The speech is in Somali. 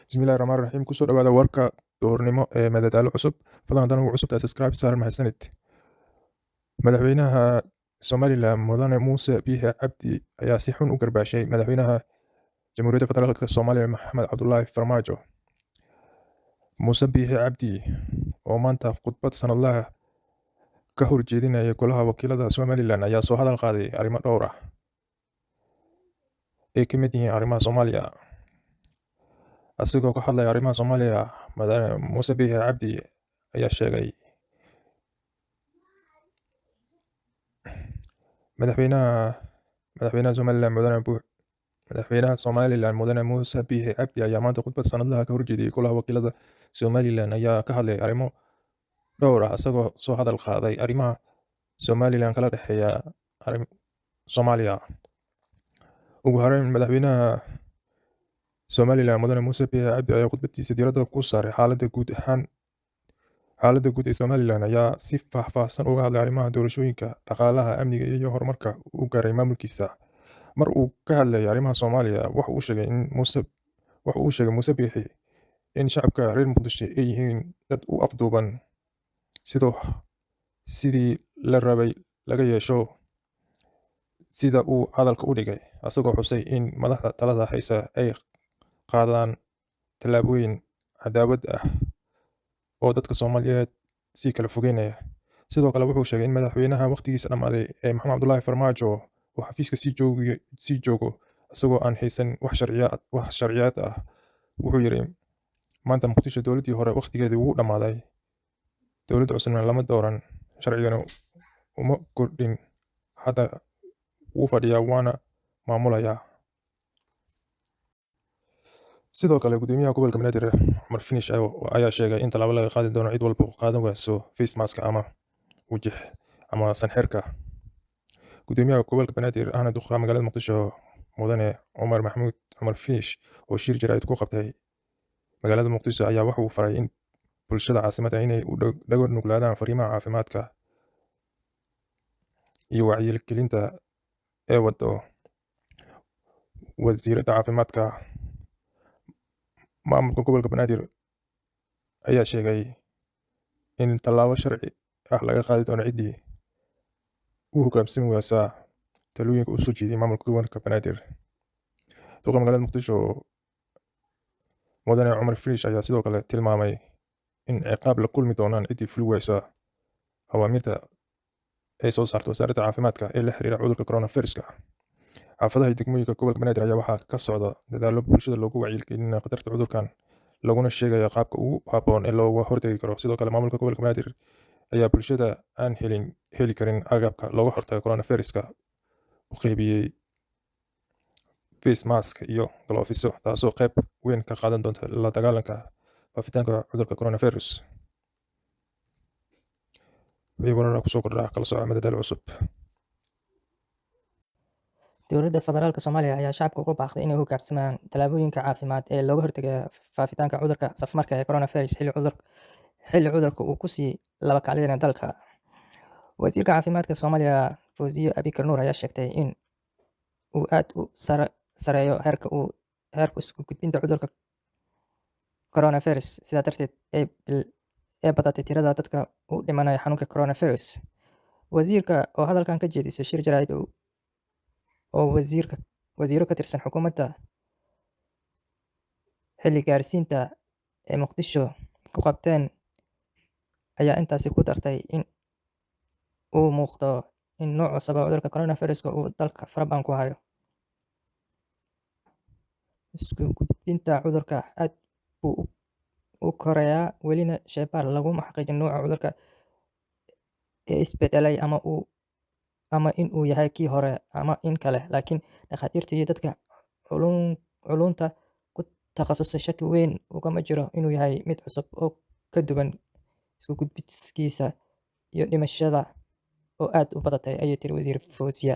Bismillahi Raxmaani Raxiim. Kusoo dhawaada warka duhurnimo ee Madadaalo Cusub. Fadlan haddana ugu cusub tahay, subscribe saar. Mahadsanid. Madaxweynaha Somaliland Mudane Muuse Biixi Cabdi ayaa si xun u garbaashay Madaxweynaha Jamhuuriyadda Federaalka Soomaaliya Maxamed Cabdulaahi Farmaajo. Muuse Biixi Cabdi oo maanta khudbad sanadlaha ka horjeedinaya Golaha Wakiilada Somaliland ayaa soo hadal qaaday arrimo dhowr ah ay ka mid yihiin arrimaha Soomaaliya. Asigoo ka hadlaya arrimaha Soomaaliya, Mudane Muuse Biixi Cabdi ayaa sheegay Madaxweynaha Somaliland Mudane Madaxweynaha Somaliland Mudane Muuse Biixi Cabdi ayaa maanta khudbad sanadlaha ka horjeediyay Golaha Wakiilada Somaliland ayaa ka hadlay arrimo dhowr ah, isagoo soo hadal qaaday arrimaha Somaliland kala dhexeeya Soomaaliya. Ugu horreyn, Madaxweynaha Somaliland Mudane Muuse Biixi Cabdi ayaa khudbadiisa diiradda ku saaray xaaladda guud ahaan xaaladda guud ee Somaliland, ayaa si faahfaahsan uga hadlay arrimaha doorashooyinka, dhaqaalaha, amniga iyo horumarka uu gaaray maamulkiisa. Mar uu ka hadlayay arrimaha Soomaaliya, waxa uu sheegay Muuse Biixi in shacabka reer Muqdisho ay yihiin dad u afduuban sidoo sidii la rabay laga yeesho, sida uu hadalka u dhigay, asagoo xusay in madaxda talada haysa ay qaadaan tallaabooyin cadaawad ah oo dadka Soomaaliyeed sii kala fogeynaya. Sidoo kale, wuxuu sheegay in madaxweynaha waqtigiisa dhammaaday ee Maxamed Cabdulaahi Farmaajo uu xafiiska sii joogo isagoo aan haysan wax sharciyad ah. Wuxuu yiri: "Maanta Muqdisho dowladdii hore waqtigeedii wuu dhammaaday, dowladda cusubna lama dooran, sharcigana uma kordhin, hadda wuu fadhiyaa waana maamulayaa." Sidoo kale, Gudoomiyaha Gobolka Banaadir Cumar Finish ayaa sheegay in tallaabo laga qaadi doono cid walba oo qaadan wayso face mask ama wajih ama sanxirka. Gudoomiyaha Gobolka Banaadir ahna duqa magaalada Muqdisho Mudane Cumar Maxamuud Cumar Finish oo shir jaraa'id ku qabtay magaalada Muqdisho ayaa waxa uu faray in bulshada caasimadda inay u dhago nuglaadaan fariimaha caafimaadka iyo wacyigelinta ee wado Wasiiradda Caafimaadka. Maamulka Gobolka Banaadir ayaa sheegay in tallaabo sharci ah laga qaadi doono ciddii u hoggaansami waysa talooyinka uu soo jeediyay maamulka Gobolka Banaadir. Duqa magaalada Muqdisho Mudane Cumar Finish ayaa sidoo kale tilmaamay in ciqaab la kulmi doonaan ciddii fuli waysa awaamiirta ay soo saarto Wasaaradda Caafimaadka ee la xiriira cudurka coronavirus-ka. Xaafadaha iyo degmooyinka gobolka Banaadir ayaa waxaa ka socda dadaallo bulshada loogu wacyigelinayo khatarta cudurkan, laguna sheegayo qaabka ugu habboon ee looga hortagi karo. Sidoo kale, maamulka gobolka Banaadir ayaa bulshada aan heli karin agabka looga hortago coronavirus-ka u qaybiyey face mask iyo galoofiso, taasoo qayb weyn ka qaadan doonta la dagaalanka faafitaanka cudurka coronavirus. Wixii warar kusoo kordha, kala soco Madadaalo Cusub. Dowladda Federaalka Soomaaliya ayaa shacabka ugu baaqday inay u hoggaansamaan tallaabooyinka caafimaad ee looga hortagayo faafitaanka cudurka safmarka ee coronavirus, xilli cudurka uu kusii laba kacleynayo dalka. Wasiirka Caafimaadka Soomaaliya Fawziya Abikar Nuur ayaa sheegtay in uu aad u sareeyo heerka isku gudbinta cudurka coronavirus, sidaa darteed ay badatay tirada dadka u dhimanaya xanuunka coronavirus. Wasiirka oo hadalkan ka jeedisay shir jaraa'id oo wasiiro ka tirsan xukuumadda xilli gaarsiinta ee Muqdisho ku qabteen ayaa intaasi ku dartay in uu muuqdo in nooc cusub oo cudurka coronavirus uu dalka farabadan ku hayo. "Isku gudbinta cudurka aad buu u korayaa, welina shaybaar laguma xaqiijin nooca cudurka ee isbedelay ama in uu yahay kii hore ama in kale, laakiin dhakhaatiirta iyo dadka culuunta ku takhasusay shaki weyn ugama jiro inuu yahay mid cusub oo ka duwan, isku gudbiskiisa iyo dhimashada oo aad u badatay," ayay tiri Wasiir Fawziya.